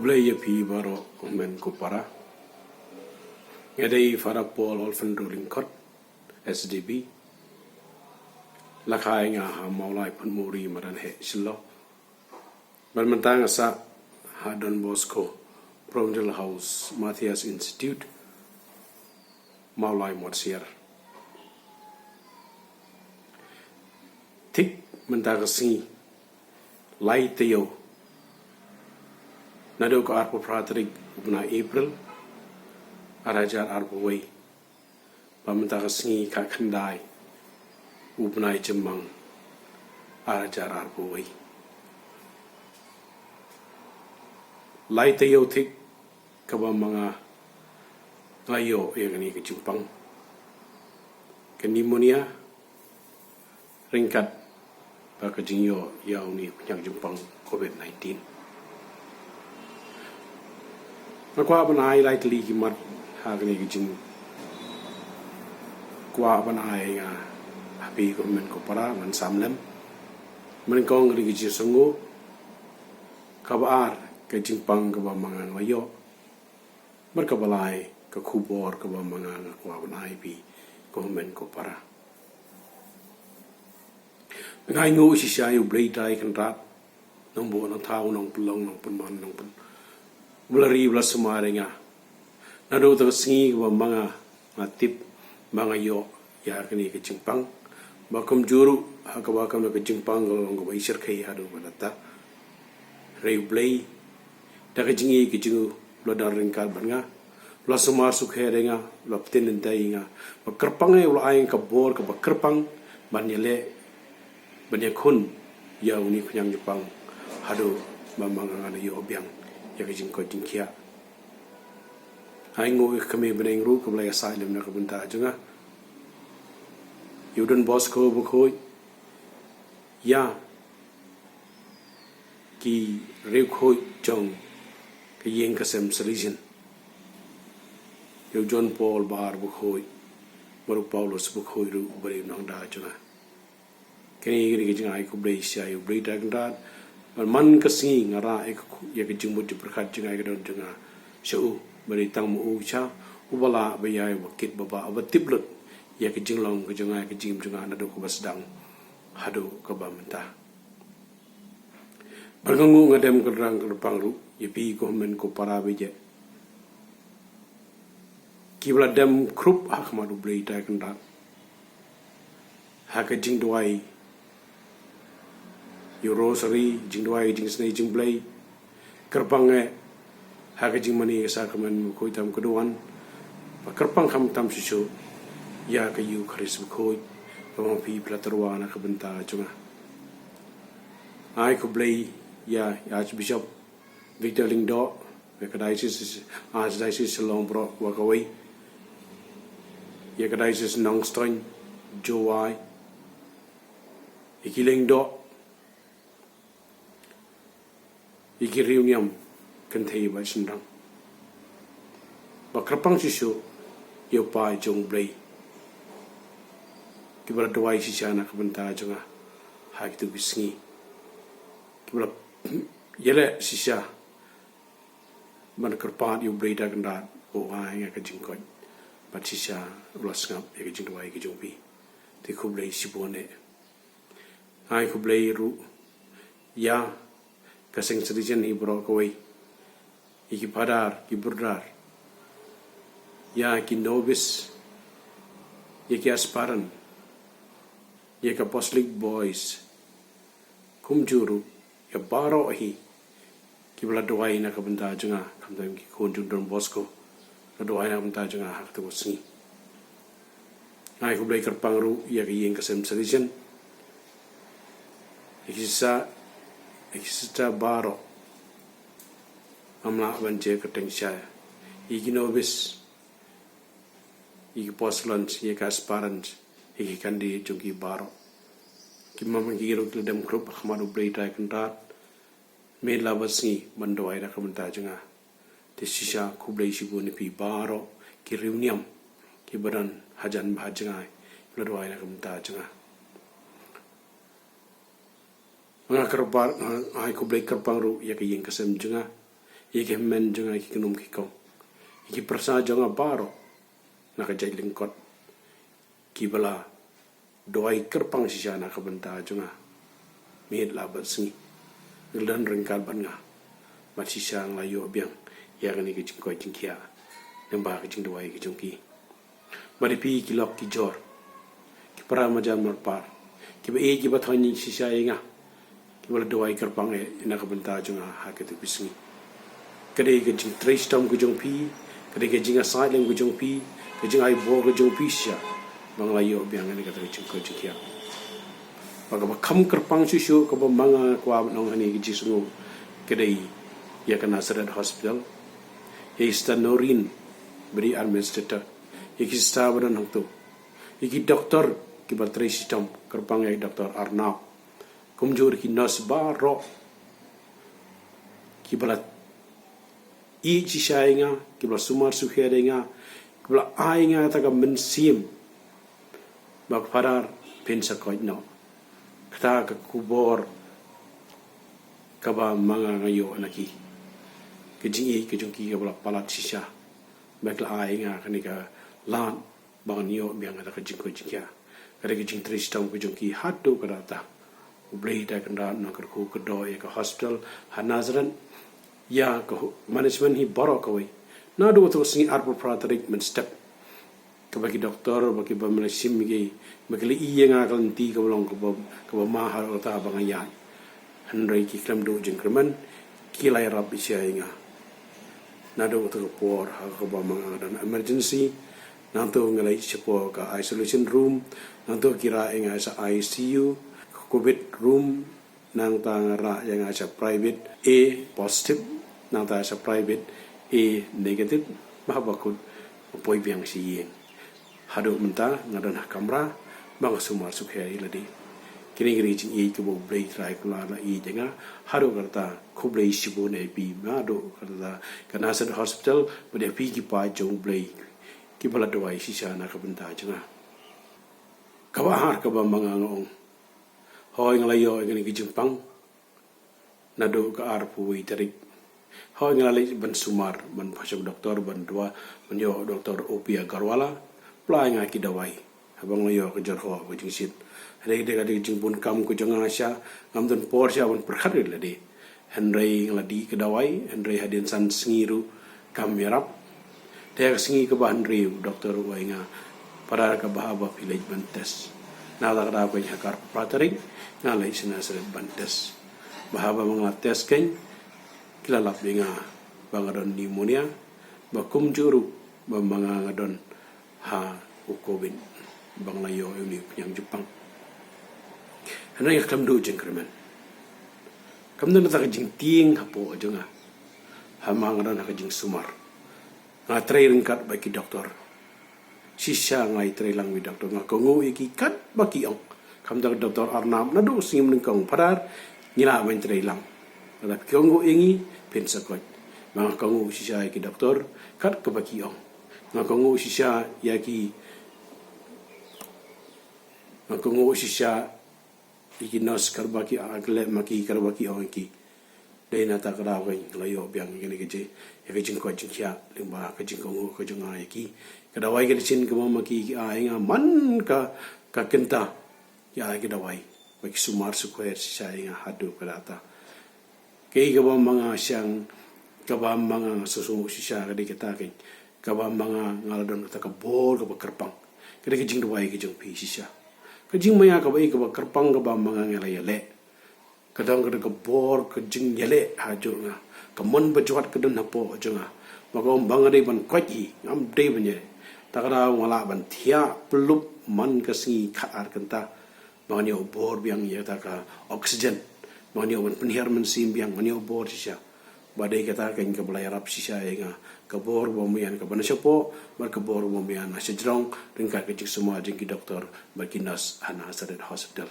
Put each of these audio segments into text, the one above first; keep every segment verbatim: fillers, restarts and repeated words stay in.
Dei ïa phi baroh kumne ko para. Nga dei Father Paul Olfendu Lyngkot, S D B. La kha ïa nga ha Mawlai Phuntmuri, madan heh Shillong. Bad mynta nga sah ha Don Bosco Provincial House Matthias Institute, Mawlai Mawsiar. Thik mynta ka sngi, lai taïew, naduh ka arphew phra tarik u bnai April, ar hajar arphew wei, bad mynta ka sngi khatkhyndai u bnai Jymmang, ar hajar arphew wei. Lai taïew thik kaba ma nga nga ïoh ïa kane ka jingpang ka pneumonia, ryngkat bad ka jingïoh ïa une u khñiang jingpang covid nineteen. Nga kwah ban ai lai tylli ki mat ha kane ka jingkwah ban ai nga ha phi ko hynmen ko para, ngan sam lem. Mynnyngkong ka dei ka jingsngew, kaba ar ka jingpang kaba ma nga nga ïoh, bad kaba lai ka khubor kaba ma nga nga kwah ban ai phi ko hynmen ko para. Nga ainguh shisha ïa U Blei Trai Kynrad, Nongbuh Nongthaw, Nongpynlong Nongpynman, Nongpyn ba la ri ba la sumar ïa nga. Naduh ta ka sngi kaba ma nga nga tip ba nga ïoh ïa kane ka jingpang, ba kumjuh ruh ha kaba kane ka jingpang ka long kaba i shyrkhei haduh ba la ta. Hynrei U Blei, da ka jingïeit ka jong u, u la don ryngkat bad nga, u la sumar sukher ïa nga, u la pynthikna ïa nga. Ba kyrpang eh u la ai ka bor kaba kyrpang ban ïaleh, ban ïakhun ïa une u khñiang jingpang haduh ba ma nga ngan ïoh biang ïa ka jingkoit jingkhiah. Ainguh ïa ka kmie bneng ruh kaba la ïasaid lem na ka bynta jong nga, ïa u Don Bosco bakhuid, ïa ki riewkhuid jong ka ïing ka sem Salesian, ïa u John Paul Bar bakhuid, bad u Paulus bakhuid ruh uba dei u nongda jong nga. Kane ka dei ka jingai khublei shisha ïa U Blei Trai Kynrad. Bad man ka sngi nga rah ïa ka khu-, ïa ka jingmut jingpyrkhat jong nga ïa ka dohnud jong nga sha u, ba dei tang ma u shisha uba lah ba ïai, uba kit, ba bah, uba tip lut ïa ka jinglong ka jong nga, ïa ka jingim jong nga naduh kaba sdang haduh kaba mynta. Bad nga nguh, nga dem kyrpang, kyrpang ruh ïa phi ko hynmen ko para baje kiba la dem khrup ha khmat U Blei Trai Kynrad ha ka jingduwai ïa u Rosary, jingduwai, jingsnei jingblei. Kyrpang eh ha ka jingmane ka Sakramen bakhuid tam ka duwan, ba kyrpang khamtam shuh shuh ïa ka Eukharist bakhuid, ba ma phi phi la tyrwa na ka bynta jong nga. Ai khublei ïa Archbishop Victor Lyngdoh, ïa ka diocese, Archdiocese Shillong baroh kawei, ïa ka diocese Nongstoiñ, Jowai, ïa ki Lyngdoh, ïa ki riewniam kynthei bad shynrang. Ba kyrpang shuh shuh ïa u paid jong U Blei kiba la duwai shisha na ka bynta jong nga ha kito ki sngi, kiba la ïaleh shisha ban kyrpad ïa U Blei Trai Kynrad ba u ai ïa ka jingkoit, bad shisha u la sngap ïa ka jingduwai ka jong phi. Te khublei shibun eh. Ai khublei ruh ïa ka seng Salesian hi baroh kawei, ïa ki phadar, ki brother, ïa ki novice, ïa ki aspirant, ïa ki apostolic boys, kumjuh ruh ïa baroh hi kiba la duwai na ka bynta jong nga, khamtam ki khun jong Don Bosco la duwai na ka bynta jong nga ha kato ka sngi. Ai khublei kyrpang ruh ïa ka ïing ka sem Salesian, ïa ki sister, ïa ki sister baroh, ngam lah ban jia kyrteng shisha, ïa ki novice, ïa ki postulants, ïa ki aspirants, ïa ki candidate jong ki baroh. Ki mam ki ruh ki la dem khrup ha khmat U Blei Trai Kynrad mynta bad sngi ban duwai na ka bynta jong nga. Te shisha khublei shibun ïa phi baroh ki riewniam kiba don hajan bad hajngai, kiba la duwai na ka bynta jong nga. Nga kyrpad, nga ai khublei kyrpang ruh ïa ka ïing ka sem jong nga, ïa ki hynmen jong nga ki kynum ki kong, ïa ki pyrsa jong nga baroh na ka jaitlyngkot kiba la duwai kyrpang shisha na ka bynta jong nga. Miet la bad sngi, ngi la don ryngkat bad nga, bad shisha nga la ïoh biang ïa kane ka jingkoit jingkhiah lyngba ka jingduwai ka jong ki. Bad ïa phi ki lok ki jor, ki para marjan marpar, kiba ïeit kiba thoh shisha ïa nga, kiba la duwai kyrpang eh na ka bynta jong nga ha kito ki sngi. Ka dei ka jingtrei shitom ka jong phi, ka dei ka jingasaid lem ka jong phi, ka jingai bor ka jong phi shisha ba nga la ïoh biang ïa kata ka jingkoit jingkhiah. Bad kaba kham kyrpang shuh shuh kaba ma nga kwah ban ong hangne ka jingsngew, ka dei ïa ka Nazareth Hospital, ïa i Sister Noreen ba dei administrator, ïa ki sister ba don hangto, ïa ki doktor kiba trei shitom, kyrpang ïa i Doktor Arnab, kumjuh ki nurse baroh kiba la ïeit shisha ïa nga, kiba la sumar sukher ïa nga, kiba la ai ïa nga kata ka mynsiem ba, Phadar, phin sa koit noh. Kata ka khubor kaba ma nga nga ïoh na ki, ka jingïeit ka jong ki kaba la palat shisha ba ki la ai ïa nga kane ka lad ba ngan ïoh biang ïa ka jingkoit jingkhiah. Ka dei ka jingtrei shitom ka jong ki haduh katta katta. U Blei u Trai Kynrad un kyrkhu kyrdoh ïa ka hospital ha Nazareth, ïa ka ho-, management hi baroh kawei. Naduh kato ka sngi arphew phra tarik mynstep, kaba ki doktor ba kiba ma la shim ïa ki, ba ki la ïoh ïa nga ka lynti kaba long kaba, kaba ma haduh katta ba nga ïaid. Hynrei ki khlem duh jingkyrmen, ki la ïarap shisha ïa nga. Naduh kato ka por ha kaba ma nga nga don emergency, nangta nga la ïoh shapoh ka isolation room, nangta ki rah ïa nga sha I C U, ka covid room, nangta nga rah ïa nga sha private A positive, nangta sha private A negative, ba haba kut nga poi biang sha ïing. Haduh mynta nga don ha kamra ba nga sumar sukher ïa lade. Kine ki dei ki jingïeit kiba U Blei Trai Kynrad u la ïeit ïa nga. Haduh katta, khublei shibun ïa phi, haduh katta ka Nazareth Hospital, bad ïa phi ki paid jong U Blei kiba la duwai shisha na ka bynta jong nga. Kaba ar kaba ma nga nga ong, hooid nga la ïoh ïa kane ka jingpang naduh ka arphew wei tarik. Hooid nga la leit ban sumar, ban phai sha u doktor, ban duwai, ban ïoh u Doktor O P Agarwala, pla ïa nga ki dawai. Haba nga la ïoh ka jyrhoh ka jingshit, hynrei ka dei ka jingbun kam ka jong nga shisha, ngam don por shisha ban pyrkhat ïa lade. Hynrei nga la dih ka dawai, hynrei hadien san sngi ruh kam ïarap. Te ha ka sngi kaba hynriew u doktor u ong ïa nga, Phadar, kaba haba phi leit ban test. Nangta ka daw keiñ ha ka arphew phra tarik nga leit sha Nazareth ban test. Ba haba ma nga la test keiñ, ki la lap ïa nga ba nga don pneumonia, ba kumjuh ruh ba ma nga nga don ha u covid, ba nga la ïoh ïa une u khñiang jingpang. Hynrei nga khlem duh jingkyrmen. Kam don kata ka jingtieng hapoh jong nga. Haba nga don ha ka jingsumar, nga trei ryngkat bad ki doktor. Shisha nga la ïatrei lang bad ki doktor, nga kohnguh ïa ki katba ki ong. Khamtam ka Doktor Arnab, naduh sngewbha nyngkong, Phadar, ngi lah ban trei lang. Lada phi kohnguh ïa ngi, phin sa koit. Ba nga kohnguh shisha ïa ki doktor kat kaba ki ong. Nga kohnguh shisha ïa ki, nga kohnguh shisha ïa ki nurse katba ki, ah, khlem ma ki katba ki ong ïa ki. Dei na kata ka daw keiñ nga la ïoh biang ïa kane ka jing, ïa ka jingkoit jingkhiah lyngba ka jingkohnguh ka jong nga ïa ki. Ka dawai ka dushin kaba ma ki ki ai ïa nga man ka, ka kynta, ki ai ka dawai ba ki sumar sukher shisha ïa nga haduh katta katta. Kaei kaba ma nga shisha, kaba ma nga nga sngewsih shisha ka dei kata keiñ, kaba ma nga nga la don kata ka bor kaba kyrpang. Ka dei ka jingduwai ka jong phi shisha. Ka jingmaïa kaba, eh, kaba kyrpang kaba ma nga nga la ïaleh, ka don kata ka bor ka jingïaleh ha jong nga. Ka mon bajwat ka don hapoh jong nga. Ma ka ong ba nga dei ban koit hi, ngam dei ban ïaleh. Kata ka daw nga lah ban thiah pyllup man ka sngi khat ar kynta. Ba ngan ïoh bor biang ïa kata ka oxygen. Ba ngan ïoh ban pynhiar mynsiem biang, ngan ïoh bor shisha. Ba dei kata keiñ kaba la ïarap shisha ïa nga. Ka bor ba mih na ka ban shapoh, bad ka bor ba mih na shajrong, ryngkat ka jingsumar jong ki doktor bad ki nurse ha Nazareth Hospital.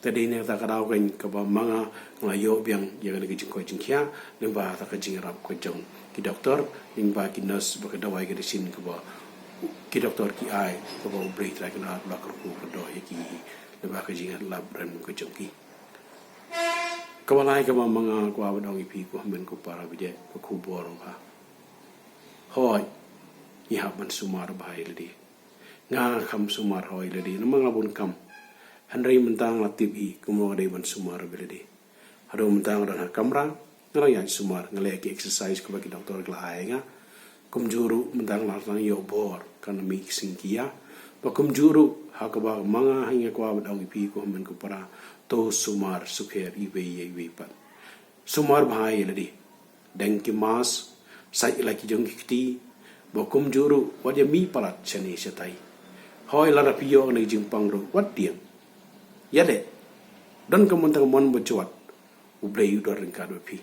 Te dei na kata ka daw keiñ kaba ma nga nga la ïoh biang ïa kane ka jingkoit jingkhiah lyngba kata ka jingïarap ka jong ki doktor, lyngba ki nurse bad ka dawai ka dushin kaba ki doktor ki ai, kaba U Blei Trai Kynrad u la kyrkhu kyrdoh ïa ki lyngba ka jingïalap rem ka jong ki. Kaba lai kaba ma nga kwah ban ong ïa phi ko hynmen ko para baieit, ka khubor bha. Hooid, ngi hap ban sumar bha ïa lade. Nga kham sumar hooid ïa lade, namar nga bun kam. Hynrei mynta nga la tip hi kumno nga dei ban sumar bha ïa lade. Haduh mynta nga don ha kamra, nga la ïaid sumar, nga leh ki exercise kaba ki doktor ki la ai nga. Kumjuh ruh mynta nga la tang ïoh bor, kan mih ki sing ki ïa. Ba kumjuh ruh ha kaba ma nga hi nga kwah ban ong ïa phi ko hynmen ko para, to sumar sukher iwei ïa iwei pat. Sumar bha ïa lade. Deng ki mask, sait la ki jong ki kti, ba kumjuh ruh wat ïa mih palat shane shatai. Hooid, lada phi ïoh kane ka jingpang ruh, wat tieng. Ïa leh. Don ka mon tang mon ba jwat. U Blei u don ryngkat bad phi.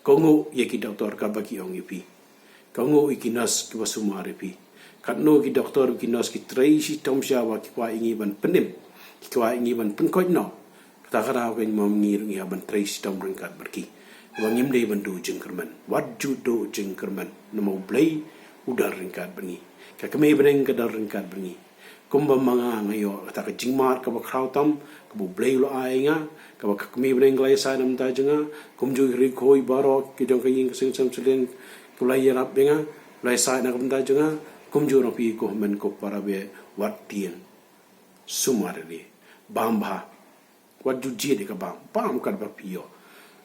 Kohnguh ïa ki doktor kaba ki ong ïa phi. Kohnguh ïa ki nurse kiba sumar ïa phi. Katno ki doktor ki nurse ki trei shitom sha ba ki kwah ïa ngi ban pynim, ki kwah ïa ngi ban pynkoit noh. Kata ka daw kein ma ngi ruh ngi hap ban trei shitom ryngkat bad ki. Ba ngim dei ban duh jingkyrmen. Wat ju duh jingkyrmen. Namar U Blei u don ryngkat bad ngi. Ka kmie bneng ka don ryngkat bad ngi. Kumba ma nga nga ïoh kata ka jingmad kaba khraw tam, kaba U Blei u la ai nga, kaba ka kmie bneng ka la ïasaid na ka bynta jong nga, kumjuh ri khoi baroh ki jong ka ïing ka sem sem sylliang, ka la ïarap ïa nga, la ïasaid na ka bynta jong nga, kumjuh ruh phi ko hynmen ko para baieit, wat tieng. Sumar ïa lade. Bam bha. Wat ju jied ïa ka bam, bam kat ba phi ïoh.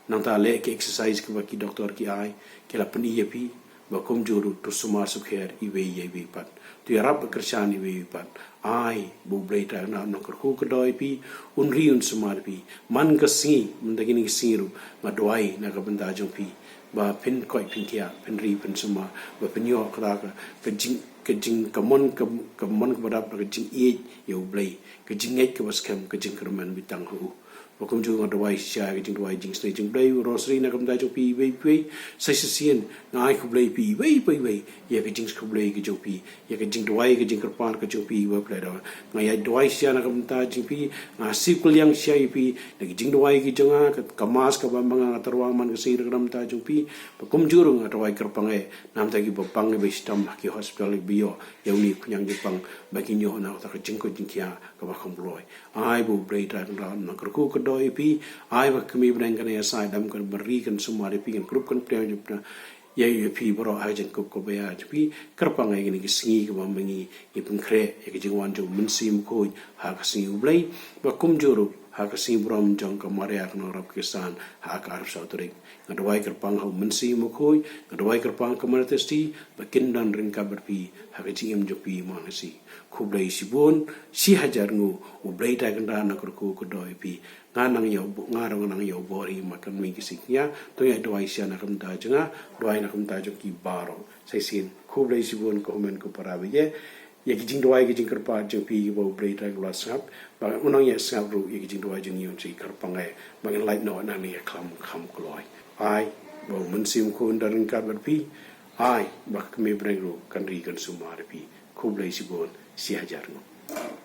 Nangta leh ki exercise kiba ki doktor ki ai, ki la pyni ïa phi, ba kumjuh ruh to sumar sukher iwei ïa iwei pat. To ïarap kyrshan iwei ïa iwei pat. Ai, ba U Blei Trai na nongkyrkhu kyrdoh ïa phi, un ri un sumar ïa phi. Man ka sngi, mynta kine ki sngi ruh, nga duwai na ka bynta jong phi. Ba phin koit phin khiah, phin ri phin sumar, ba phin ïoh kata ka, ka jing, ka jing, ka mon, ka, ka mon kaba dap, ka jingïeit ïa U Blei. Ka jingngeit kaba skhem, ka jingkyrmen beit tang ha u. Ba kumjuh nga duwai shisha, ka jingduwai jingsnei jingblei, rosary na ka bynta jong phi iwei pa iwei, sa shisien, nga ai khublei phi iwei pa iwei, ïa ka jingkhublei ka jong phi, ïa ka jingduwai ka jingkyrpad ka jong phi iwei pa iwei. Nga ïa duwai shisha na ka bynta jong phi, nga sip kylliang shisha ïa phi, na ka jingduwai ka jong nga, ka, ka mass kaba ma nga nga tyrwa man ka sngi na ka bynta jong phi, ba kumjuh ruh nga duwai kyrpang eh, namar ta kiba pang eh ba shitom ha ki hospital ba ïoh, ïa une u khñiang jingpang, ba kin ïoh na kata ka jingkoit jingkhiah, kaba kham kloi. Ai ba U Blei Trai Kynrad un nang kyrkhu kyrdoh ïa phi. Ai ba ka kmie bneng kan ïasaid dam kan bynriew kan sumar ïa phi kan kurup kan pdiang ïa phi. Ïa ïa phi baroh ha ka jingkup kaba ïa phi. Kyrpang ïa kine ki sngi kaba ma ngi ngi pynkhreh ïa ka jingwan jong U Mynsiem Bakhuid ha ka sngi U Blei. Ba kumjuh ruh ha ka sngi burom jong ka Maria ka nongrap Khristan ha ka arphew saw tarik. Nga duwai kyrpang ha U Mynsiem Bakhuid, nga duwai kyrpang ha ka Mother Testy, ba kin don ryngkat bad phi ha ka jingim jong phi man la shi. Khublei shibun, shi hajar nguh, U Blei Trai Kynrad un nang kyrkhu kyrdoh ïa phi. Nga nang ïoh, nga ruh nga nang ïoh bor hi man kane ka sngi. To ïa duwai shisha na ka bynta jong nga, duwai na ka bynta jong ki baroh. Sa shisien, khublei shibun ko hynmen ko para baieit. Ïa ki jingduwai ki jingkyrpad jong phi ba U Blei Trai Kynrad un sngap, ba un nang ïa sngap ruh ïa ki jingduwai jong ngi un sa kyrpang eh, ba ngin lait noh na kane ka khlam kham kloi. Ai ba U Mynsiem Bakhuid un don ryngkat bad phi. Ai ba ka kmie bneng ruh kan ri kan sumar ïa phi. Khublei shibun, shi hajar nguh.